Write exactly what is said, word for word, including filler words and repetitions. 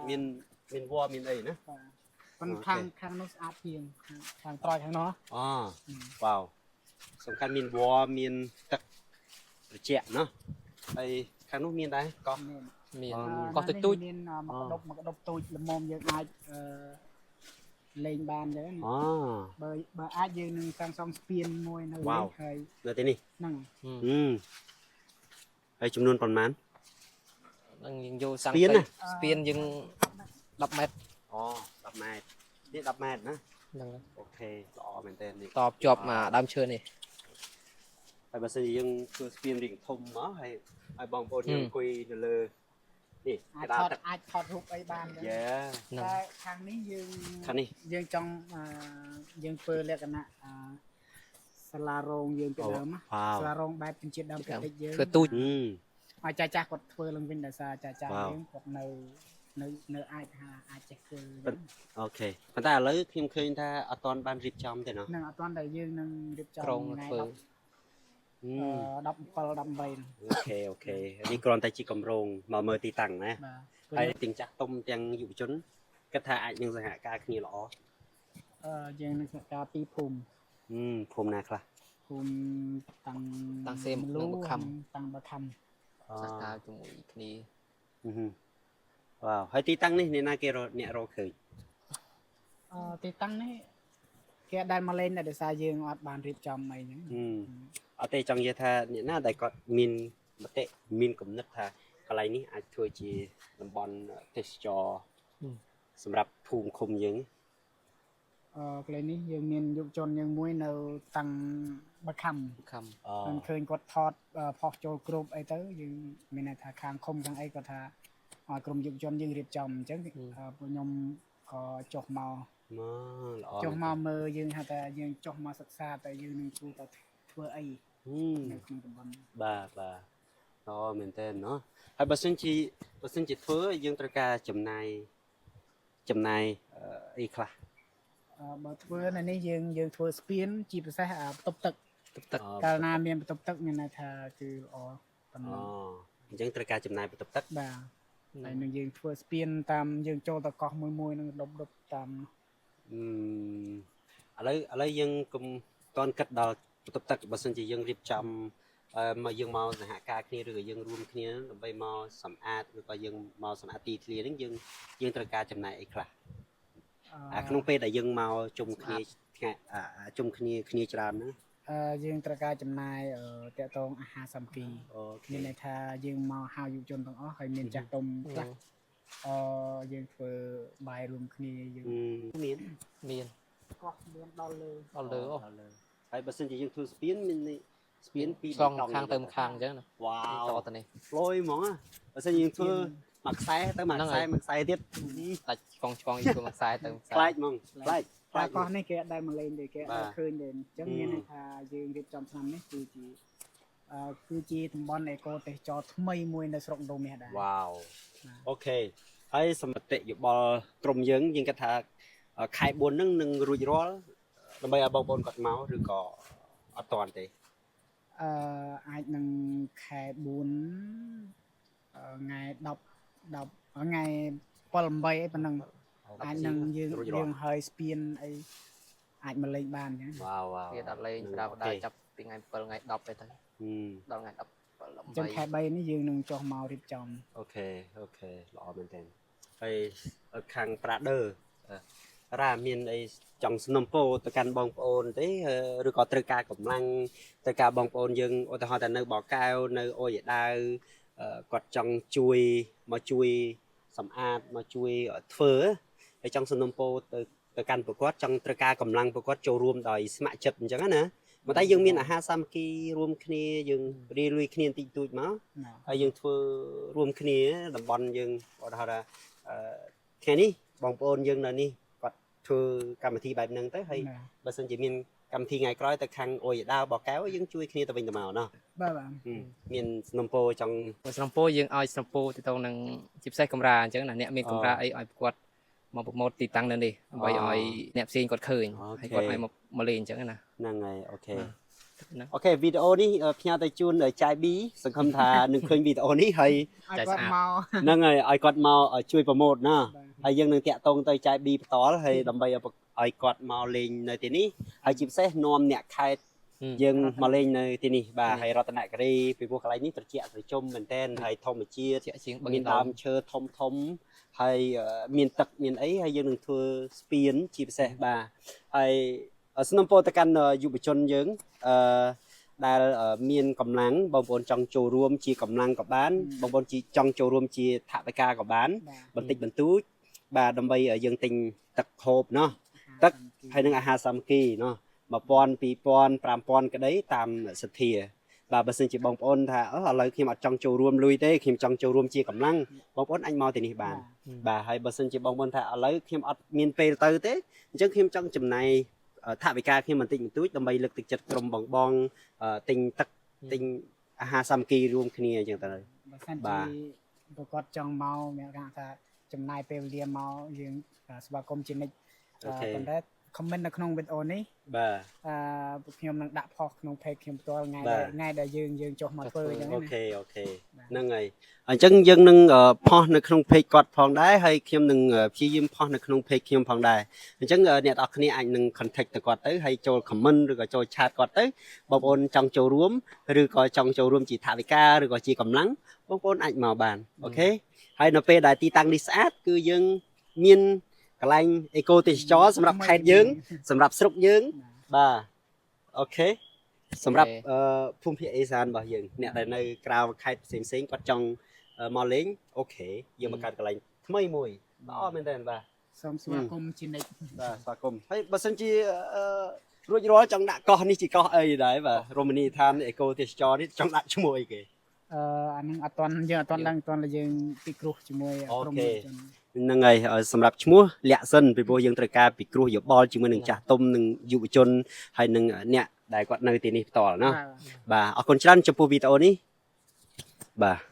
មានមានវល្លិមានអីណា? ប៉ុន្តែខាងខាងនោះស្អាតជាងខាងខាងត្រយខាងនោះ. អូ វ៉ាវ សំខាន់មានវល្លិមានទឹកត្រជាក់ណា. ហើយខាងនោះមានដែរកោះ? មាន មានកោះតូចតូច. មានមកកដប់មកកដប់តូចល្មមយើងអាចអឺលេងបានចឹង. អូ បើបើអាចយើងនឹងសាងសង់ស្ពានមួយនៅនេះហើយនៅទីនេះហ្នឹង. ហើយចំនួនប៉ុន្មាន? នឹងយើងយកសាំងស្ពានទៅណា? ស្ពានយើងដប់ម៉ែត្រ. អូ ដប់ម៉ែត្រ. នេះដប់ម៉ែត្រណា? ហ្នឹងហើយ. អូខេ ល្អមែនទែននេះ. តភ្ជាប់មកដើមឈើនេះ. ហើយបើសិនជាយើងធ្វើស្ពានរាងធំមកហើយឲ្យបងប្អូនយើងអង្គុយនៅលើនេះអាចថតអាចថតរូបអីបាន. យ៉ា តែខាងនេះយើងខាងនេះយើងចង់អឺយើងធ្វើលក្ខណៈអឺសាលារងយើងពីដើមណា. សាលារងបែបជនជាតិដើមភាគតិចយើងធ្វើទូច. ឲ្យចាស់ចាស់គាត់ធ្វើឡើងវិញដោយសារចាស់ចាស់យើងគាត់នៅនៅនៅអាចថាអាចចេះធ្វើ. អូខេ ប៉ុន្តែឥឡូវខ្ញុំឃើញថាអត់ទាន់បានរៀបចំទេណោះ. នឹងអត់ទាន់ដែលយើងនឹងរៀបចំថ្ងៃដប់អឺដប់ប្រាំពីរដប់ប្រាំបីហ្នឹង. អូខេ អូខេ នេះគ្រាន់តែជាគម្រោងមកមើលទីតាំងណា. ហើយទាំងចាស់ទុំទាំងយុវជនគិតថាអាចនឹងសហការគ្នាល្អ? អឺយើងនឹងសហការពីរភូមិ. ភូមិណាខ្លះ? ភូមិតាំងតាំងសេម និងបខំ តាំងបខំ. សហការជាមួយគ្នា. វ៉ាវ ហើយទីតាំងនេះអ្នកណាគេរកអ្នករកឃើញ? អឺទីតាំងនេះគេអត់ដែលមកលេងដែរដោយសារយើងអត់បានរៀបចំអីហ្នឹង. អត់ទេ ចង់និយាយថាអ្នកណាដែលគាត់មានមតិមានគំនិតថាកន្លែងនេះអាចធ្វើជាតំបន់ទេសចរណ៍សម្រាប់ភូមិឃុំយើង? អឺកន្លែងនេះយើងមានយុវជនយើងមួយនៅតាំងបខំ. ខំ អឺ បានឃើញគាត់ថតអឺផុសចូលគ្រុបអីទៅយើងមានន័យថាខាងឃុំខាងអីគាត់ថាឲ្យក្រុមយុវជនយើងរៀបចំអញ្ចឹងអឺពួកខ្ញុំក៏ចុះមកមកល្អចុះមកមើលយើងហៅថាយើងចុះមកសិក្សាតើយើងនឹងគួរតែធ្វើអីនៅក្នុងតំបន់. បាទបាទល្អមែនទែនណោះ. ហើយបើសិនជាបើសិនជាធ្វើយើងត្រូវការចំណាយចំណាយអីខ្លះ? អឺបើធ្វើនៅនេះយើងយើងធ្វើស្ពានជាពិសេសអាបន្ទប់ទឹក. បន្ទប់ទឹក កាលណាមានបន្ទប់ទឹកមានន័យថាគឺល្អប៉ុណ្ណឹង. អញ្ចឹងត្រូវការចំណាយបន្ទប់ទឹក. បាទ ហើយនឹងយើងធ្វើស្ពានតាមយើងចូលទៅកោះមួយមួយនឹងដប់ដប់តាមនោះ. ឥឡូវឥឡូវយើងកុំទាន់គិតដល់បន្ទប់ទឹកបើសិនជាយើងរៀបចំអឺមកយើងមកសហការគ្នាឬក៏យើងរួមគ្នាដើម្បីមកសម្អាតឬក៏យើងមកសម្អាតទីធ្លាហ្នឹងយើងយើងត្រូវការចំណាយអីខ្លះ? អាក្នុងពេលដែលយើងមកជុំគ្នាថ្ងៃជុំគ្នាគ្នាច្រើនហ្នឹងអឺយើងត្រូវការចំណាយអឺតាក់ទងអាហារសាមគ្គី. មានន័យថាយើងមកហៅយុវជនទាំងអស់ហើយមានចាស់ទុំខ្លះអឺយើងធ្វើបាយរួមគ្នាយើងមានមានកោះមានដល់លើដល់លើអូហើយបើសិនជាយើងធ្វើស្ពានមានស្ពានពីរដងខាងទៅម្ខាងអញ្ចឹងណា. វ៉ាវតទៅនេះលយហ្មងបើសិនយើងធ្វើមកខ្សែទៅមកខ្សែមកខ្សែទៀតដាច់ឆ្កងឆ្កងយើងធ្វើមកខ្សែទៅខ្សែខ្លាចហ្មងខ្លាចខ្លាចកោះនេះគេអត់ដែលមកលេងទេគេអត់ដែលឃើញទេអញ្ចឹងមានន័យថាយើងរៀបចំឆ្នាំនេះគឺជាអឺគឺជាតំបន់អេកូទេសចរថ្មីមួយនៅស្រុកដូរមាសដែរ. វ៉ាវអូខេហើយសមត្ថកិច្ចយោបល់ក្រុមយើងយើងគិតថាខែបួនហ្នឹងនឹងរួចរាល់ដើម្បីឲ្យបងប្អូនគាត់មកឬក៏អត់ទាន់ទេ? អឺអាចនឹងខែបួនថ្ងៃដប់ដប់ថ្ងៃប្រាំបីអីប៉ុណ្ណឹងអាចនឹងយើងយើងហើយស្ពានអីអាចមកលេងបានអញ្ចឹង. វ៉ាវវ៉ាវទៀតអត់លេងស្រាប់ដែរចាប់ពីថ្ងៃប្រាំថ្ងៃដប់អីទៅដល់ថ្ងៃដប់ប្រាំបីអញ្ចឹងខែបីនេះយើងនឹងចុះមករៀបចំ. អូខេអូខេល្អមែនទែន. ហើយខាងប្រាដឺរ៉ាមានអីចង់សំណូមពរទៅកាន់បងប្អូនទេឬក៏ត្រូវការកម្លាំងត្រូវការបងប្អូនយើងឧទាហរណ៍ថានៅបកែវនៅអូយដាវគាត់ចង់ជួយមកជួយសម្អាតមកជួយធ្វើហើយចង់សំណូមពរទៅទៅកាន់ពួកគាត់ចង់ត្រូវការកម្លាំងពួកគាត់ចូលរួមដោយស្ម័គ្រចិត្តអញ្ចឹងណា. ប៉ុន្តែយើងមានអាហារសាមគ្គីរួមគ្នាយើងរីលួយគ្នាបន្តិចតួចមកហើយយើងធ្វើរួមគ្នាតំបន់យើងឧទាហរណ៍ថាថ្ងៃនេះបងប្អូនយើងនៅនេះគាត់ធ្វើកម្មវិធីបែបហ្នឹងទៅហើយបើសិនជាមានកម្មវិធីថ្ងៃក្រោយទៅខាងអូយដាវបកែវយើងជួយគ្នាទៅវិញទៅមកណោះ. បាទបាទមានសំណូមពរចង់សំណូមពរយើងឲ្យសំណូមពរទៅទៅនឹងជាពិសេសកម្រាអញ្ចឹងណាអ្នកមានកម្រាអីឲ្យគាត់មកប្រម៉ូទទីតាំងនៅនេះដើម្បីឲ្យអ្នកផ្សេងគាត់ឃើញហើយគាត់ឲ្យមកមកលេងអញ្ចឹងណា. ហ្នឹងហើយអូខេ Ok, video anai, ơ, pơhiăp tui čun, ơ, Čai Bi, sơngkhŏm tha nưng khơi video anai hơi. Ai kơt mâo. Năng ai, ai kơt mâo, ơ, čuê promote na. Hơi yơ̆ng năng tiăk tông tui Čai Bi pơtol hơi đăm bai, ơ, ai kơt mâo lĕng nao tui anai. Hơi čih sĕh nuăm nĕ khai. Yơ̆ng mâo lĕng nao tui anai, ba hơi rơtơnă kơri, pi ƀuh kơ lĕng anai tơčiă tơčum mơ̆n ten, hơi thâo mơčit, mĭn đam čơ thom thom, hơi, ơ, mĭn tơ̆k mĭn ai, hơi yơ̆ng năng thua spiên, čih sĕh ba. Hơi Ơ, sơnăm pô tơkăn, ơ, yŭ pơčon yơ̆ng, ơ, đal, ơ, mĭn kơmlăng, ƀong ƀôn čong čô ruôm či kơmlăng kơ ƀan, ƀong ƀôn či čong čô ruôm či thă pơka kơ ƀan, bơntik bơntuč, ba đăm bai, ơ, yơ̆ng tĭng tơ̆k hôp nao. Tơ̆k, hơi năng aha sam ki nao. Mă puăn, pi puăn, pram puăn kơ đei tam sơthia. Ba bơsăn či ƀong ƀôn tha, ơ, alơi khĭm ăt čong čô ruôm lui tê, khĭm čong čô ruôm či kơmlăng. Ƀong ƀôn ăt mâo tui anai ƀan. Ba hơi bơsăn či ƀong ƀôn tha, alơi khĭm ăt mĭn pel tơ tê, jơ̆ng khĭm čong čơmnai ơ, thă pơka khĭm mơntik mơntuč, đăm bai lơ̆k tơčet krôm ƀong ƀong, ơ, tĭng tơ̆k, tĭng aha sam ki ruôm khnia jơ̆ng tơ. Bơsăn či ƀu kơt čong mâo, mĕ kang tha čơmnai pel dia mâo, yơ̆ng, ơ, sua kôm či nĕč, ơ, comment nao kơnong video anai. Ba. Ơ, khĭm năng đă phoh kơnong page khĭm pơtol ngai đa, ngai đa yơ̆ng, yơ̆ng čoh mă pơ jơ̆ng anai. Ok, ok. Năng ai. Ơ, jơ̆ng, jơ̆ng năng, ơ, phoh nao kơnong page kơt phong đai, hơi khĭm năng, ơ, pơjing phoh nao kơnong page khĭm phong đai. Jơ̆ng, ơ, nĕ tơ̆k khnia ai năng contact tơ kơt tơ, hơi čô comment rưh kơ čô chat kơt tơ, ƀong ƀôn čong čô ruôm, rưh kơ čong čô ruôm či thă pơka, rưh kơ či kơmlăng, ƀong ƀôn ăt mâo ƀan. Ok. Hơi nao pơ đai ti tăng đi sat, kơ yơ̆ng mĭn kơlĕng eko tê čô, sơmrăp khai yơ̆ng, sơmrăp srŭk yơ̆ng. Ba. Ok. Sơmrăp, ơ, phung phi ê san ƀah yơ̆ng. Nĕ đai nao krao khai sing sing kơt čong, ơ, mâo lĕng. Ok. Yơ̆ng mă kơt kơlĕng thmei mui. Ba, ơ, mĭn ten ba. Sơm sua kôm či nĕč. Ba, sua kôm. Hơi, bơsăn či, ơ, ruai ruai čong đă koh anai či koh ai đai ba. Romani than eko tê čô anai čong đă čơmui kơ. Ơ, anŭn ăt tuăn, yơ̆ng ăt tuăn lăng, tuăn lĕ yơ̆ng pi kruh čơmui, ơ, promote. Năng ai, ơ, sơmrăp čơmui, lĕ săn, pi ƀuh yơ̆ng tơrka pi kruh, yơ̆ng ƀol čơmui năng čah tôm, năng yŭ pơčon, hơi năng, ơ, nĕ đai kơt nao tui anai pơtol nao. Ba, ơ, kơnong črăn čơpŭ video anai. Ba.